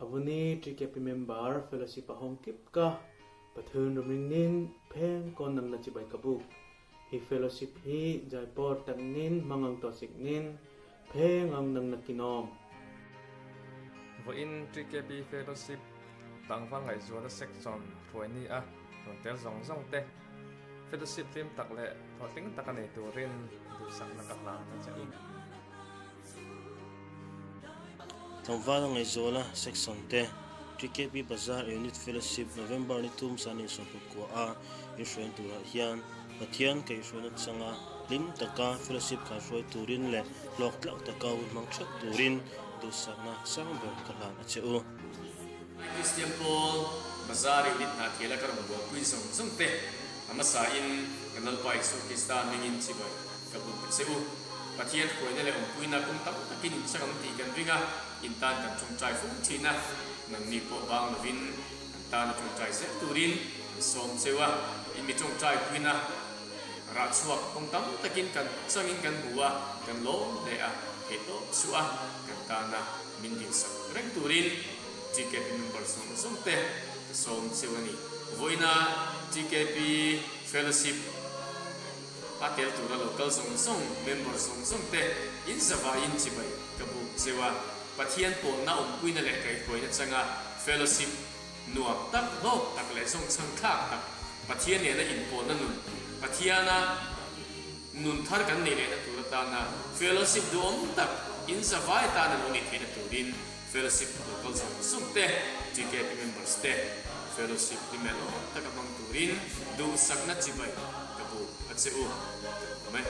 Avuni TKP member fellowship a hawng kip ka Pathun rumring nin pheng kawn nang na chibai ka buk. Hi fellowship hi Jaipur tak nin mangang to sik nin pheng ang nang na kinawm. Vawiin TKP Fellowship tlangval ngaihzuala section hruai ni a rawn tel zawng zawng te Fellowship hlim tak leh hlawhtling taka nei turin duhsakna ka hlan a che u. Tlangval ngaihzuala section te TKP Bazar Unit Fellowship November ni tum san insawmpakua a inhruaina turah hian Pathian kaihhruaina changa hlim taka fellowship kaihruai turin leh hlawk tlak taka hun hmang theuh turin duhsakna sang ber ka hlan a che u. Christian Paul Bazar Unit hna thiala ka rawn buaipui zawng zawng te a hmasa in kan Lalpa Isua Krista hmingin chibai ka buk a che u. Pathian hruaina leh awmpuina kum tam takin in chak ang tih kan ring a, in tan kan tawngtai fo thin a, nangni pawh bang lovin kan tan a tawngtai zel turin kan sawm cheu a, in mi tawngtai puina rah chhuak kawng tam takin kan changin kan hmu a, kan lawm hle a, thei tawp chu a, kan tana min dinsak reng turin TKP member zawng zawng te ka sawm cheu a ni. Vawiina TKP Fellowship. A tel tura lo kal zawng zawng, member zawng zawng te in zavaiin chibai ka buk cheu a, Pathian pawlna awmpuina leh kaihhruaina changa fellowship nuam tak, hlawk tak leh zawngchhang thlak tak, Pathian nena inpawlna nun, Pathiana nun thar kan neih lehna tur atana fellowship duhawm tak in zavai tana lo nih theihna turin fellowship lo kal zawng zawng te, TKP members te fellowship hi melh awm taka hmang turin duhsakna chibai ka buk a che u ka lawm e.